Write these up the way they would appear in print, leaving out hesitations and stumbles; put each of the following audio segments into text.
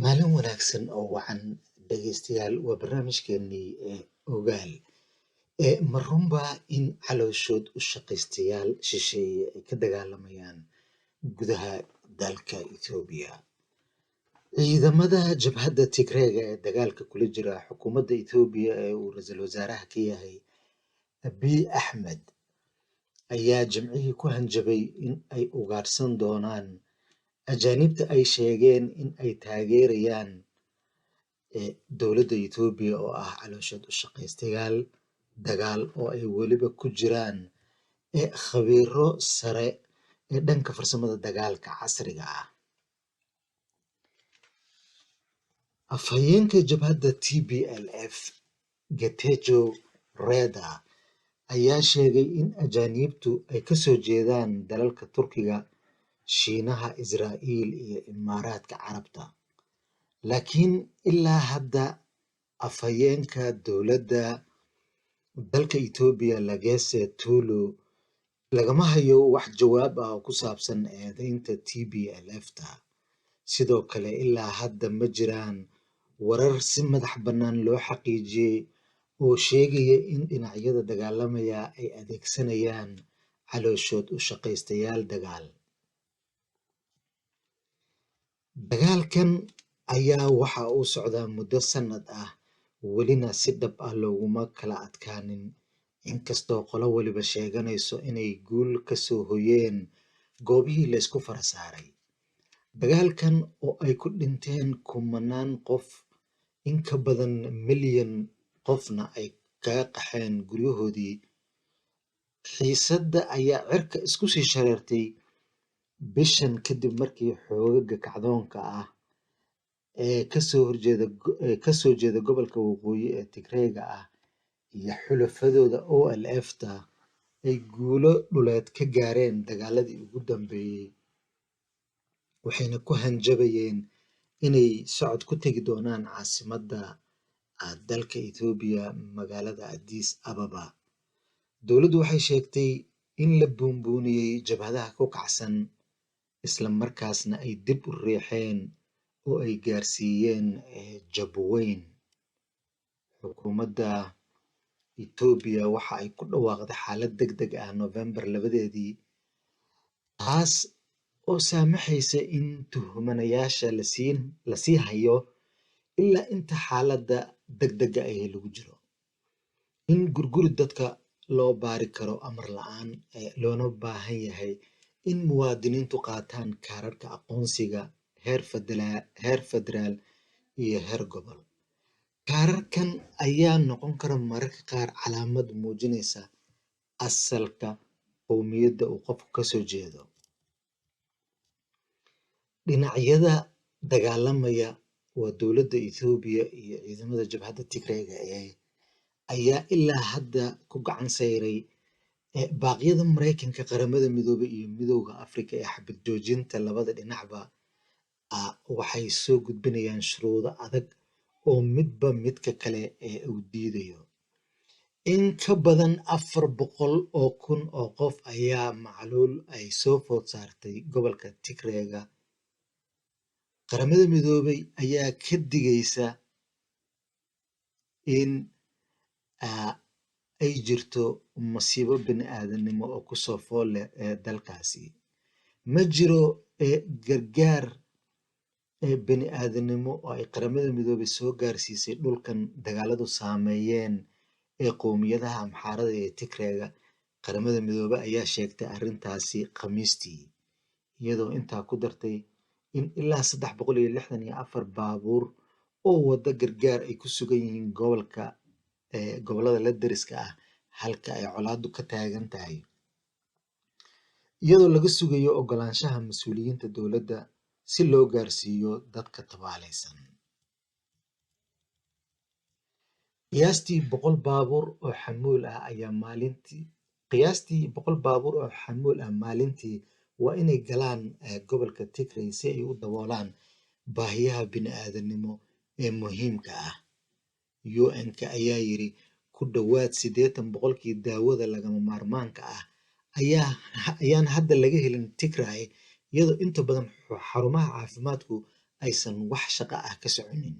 Maalin wanaagsan oo wacan dhegeystayaal, waa barnaamijkeenii ee Ogaal. Ma runbaa in calooshood u shaqaystayaal shisheeye ay ka dagaalamayaan gudaha dalka Itoobiya? Ciidamada jabhadda Tigreega ee dagaalka kula jira xukuumadda Itoobiya ee uu ra'iisul wasaaraha ka yahay Abiy Ahmed ayaa Jimcihii ku hanjabay in ay ugaadhsan doonaan ajaanibta ay sheegeen in ay taageerayaan dowladda Itoobiya oo ah calooshood u shaqaystayaal dagaal oo ay weliba ku jiraan khabiiro sare ee dhanka farsamada dagaalka casriga ah. Afhayeenka jabhadda TPLF Getachew Reda ayaa sheegay in ajaanibtu ay ka soo jeedaan dalalka Turkiga, Shiinaha, Israa'iil iyo Imaaraadka Carabta. Laakiin ilaa hadda afhayeenka dowladda dalka Itoobiya Lagesse Tulu lagama hayo wax jawaab ah oo ku saabsan eedeynta TPLF-ta. Sidoo kale ilaa hadda ma jiraan warar si madax bannaan loo xaqiijiyay oo sheegaya in dhinacyada dagaalamaya ay adeegsanayaan calooshood u shaqaystayaal dagaal. Dagaalkan ayaa waxa uu socdaa muddo sanad ah, welina si dhab ah looguma kala adkaanin, inkastoo qolo waliba sheeganayso inay guul ka soo hoyeen goobihii la isku fara saaray. Dagaalkan oo ay ku dhinteen kumanaan qof, in ka badan milyan qofna ay kaga qaxeen guryahoodii, xiisadda ayaa cirka isku sii shareertay bishan kadib markii xoogagga kacdoonka ah ee kasoo jeeda gobolka waqooyi ee Tigreega ah iyo xulafadooda OLF-ta ay guulo dhuleed ka gaareen dagaaladii ugu dambeeyay, waxayna ku hanjabayeen inay socod ku tegi doonaan caasimadda dalka Itoobiya, magaalada Addis Ababa. Dowladdu waxay sheegtay in la buunbuuniyey jabhadaha ku kacsan, isla markaasna ay dib u riixeen oo ay gaarsiiyeen jab weyn. Xukuumadda Itoobiya waxa ay ku dhawaaqday xaalad degdeg ah November 2-deedii, taas oo saamaxaysa in tuhmanayaasha la sii hayo ilaa inta xaaladda degdegga ah lagu jiro. In gurguri dadka loo baari karo amar la'aan, loona baahan yahay in muwaadiniintu qaataan kaararka aqoonsiga heer federaal iyo heer gobol. Kaararkan ayaa noqon kara mararka qaar calaamad muujinaysa asalka qowmiyadda uu qofku ka soo jeedo. Dhinacyada dagaalamaya waa dowladda Itoobiya iyo ciidamada jabhadda Tigreega ee ayaa ilaa hadda ku gacan sayray baaqyada Mareykanka, Qaramada Midoobay iyo Midowga Afrika ee xabad joojinta. Labada dhinacba waxay soo gudbinayaan shuruudo adag oo midba midka kale ee uu diidayo. In ka badan 400,000 oo qof ayaa macluul ay soo food saartay gobolka Tigreega. Qaramada Midoobay ayaa ka digaysa in ay jirto masiibo bini'aadanimo oo kusoo fool leh ee dalkaasi. Ma jiro gargaar bini'aadanimo oo ay Qaramada Midoobay soo gaarsiisay dhulkan dagaaladu saameeyeen ee qowmiyadaha Amxaarada iyo Tigreega. Qaramada Midoobay ayaa sheegtay arrintaasi Khamiistii, iyadoo intaa ku dartay in ilaa 364 baabuur oo wada gargaar ay ku sugan yihiin gobollada la deriska ah halka ay colaaddu ka taagan tahay, iyadoo laga sugayo oggolaanshaha mas'uuliyiinta dowladda si loo gaarsiiyo dadka tabaaleysan. Qiyaastii 100 baabuur oo xamuul ah ayaa maalintii qiyaastii 100 baabuur oo xamuul ah maalintii waa inay galaan gobolka Tigray si ay u daboolaan baahiyaha bini'aadanimo ee muhiimka ah. UN-ka ayaa yiri ku dhowaad 80% daawada lagama maarmaanka ah ayaan hadda laga helin Tigray, iyadoo inta badan xarumaha caafimaadku aysan wax shaqo ah ka soconin.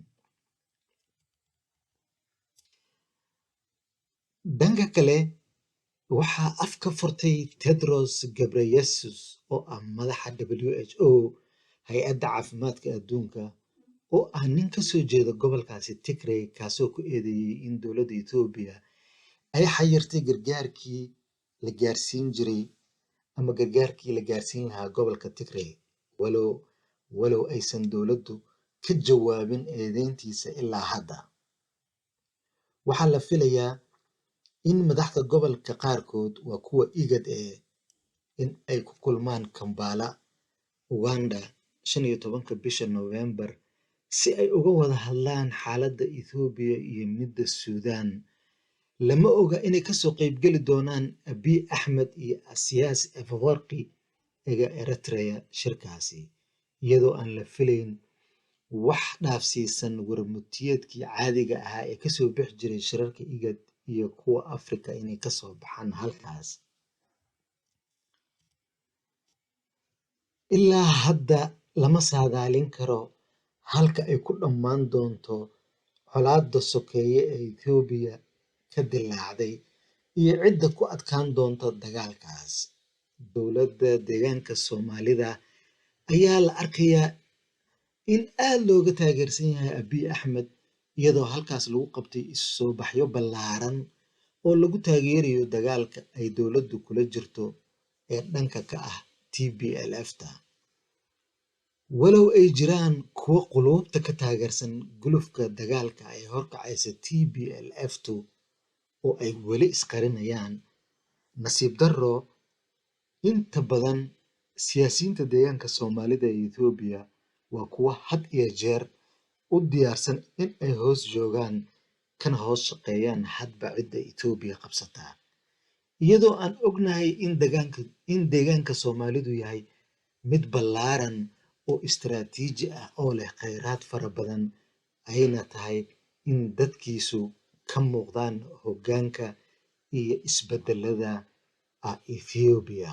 Dhanka kale, waxaa afka furtay Tedros Ghebreyesus oo ah madaxa WHO, hay-adda caafimaadka adduunka, oo ah nin ka soo jeeda gobolkaasi Tigray, kaasoo ku eedeeyey in dowladda Ethiopia ay xayirtay gargaarkii la gaarsiin jiray ama gargaarkii la gaarsiin lahaa gobolka Tigray, walow aysan dowladdu ka jawaabin eedeyntiisa ilaa hadda. Waxaa la filayaa in madaxda gobolka qaarkood, waa kuwa IGAD ee, in ay ku kulmaan Kampala, Uganda, 15-ka bisha November si ay uga wada hadlaan xaaladda Ethiopia iyo midda Suudaan. Lama oga inay kasoo qeybgeli doonaan Abiy Axmed iyo Asiyaas Afwerki ega Eritrea shirkaasi, iyadoo aan la filayn wax dhaafsiisan warmutiyeedkii caadiga ahaa ee kasoo bixi jiray shirarka IGAD iyo kuwa Afrika inay kasoo baxaan halkaas. Ilaa hadda lama saadaalin karo halka ay ku dhammaan doonto colaadda sokeeye ee Ethiopia ka dillaacday iyo cidda ku adkaan doonta dagaalkaas. Dowladda deegaanka Soomaalida ayaa la arkayaa in aad looga taageersan yahay Abiy Axmed, iyadoo halkaas lagu qabtay isu soo baxyo ballaaran oo lagu taageerayo dagaalka ay dowladdu kula jirto ee dhanka ka ah TPLF-ta. Walow ay jiraan kuwo quluubta ka taageersan gulufka dagaalka ay horkacaysa TPLF-tu oo ay weli isqarinayaan, nasiib darro, inta badan siyaasiyiinta deegaanka Soomaalida ee Ethiopia waa kuwo had iyo jeer u diyaarsan in ay hoos joogaan kana hoos shaqeeyaan hadba cidda Ethiopia qabsataa, iyadoo aan ognahay in deegaanka Soomaalidu yahay mid ballaaran oo istiraatiiji ah oo leh kheyraad fara badan, ayna tahay in dadkiisu ka muuqdaan hoggaanka iyo isbedelada Ethiopia.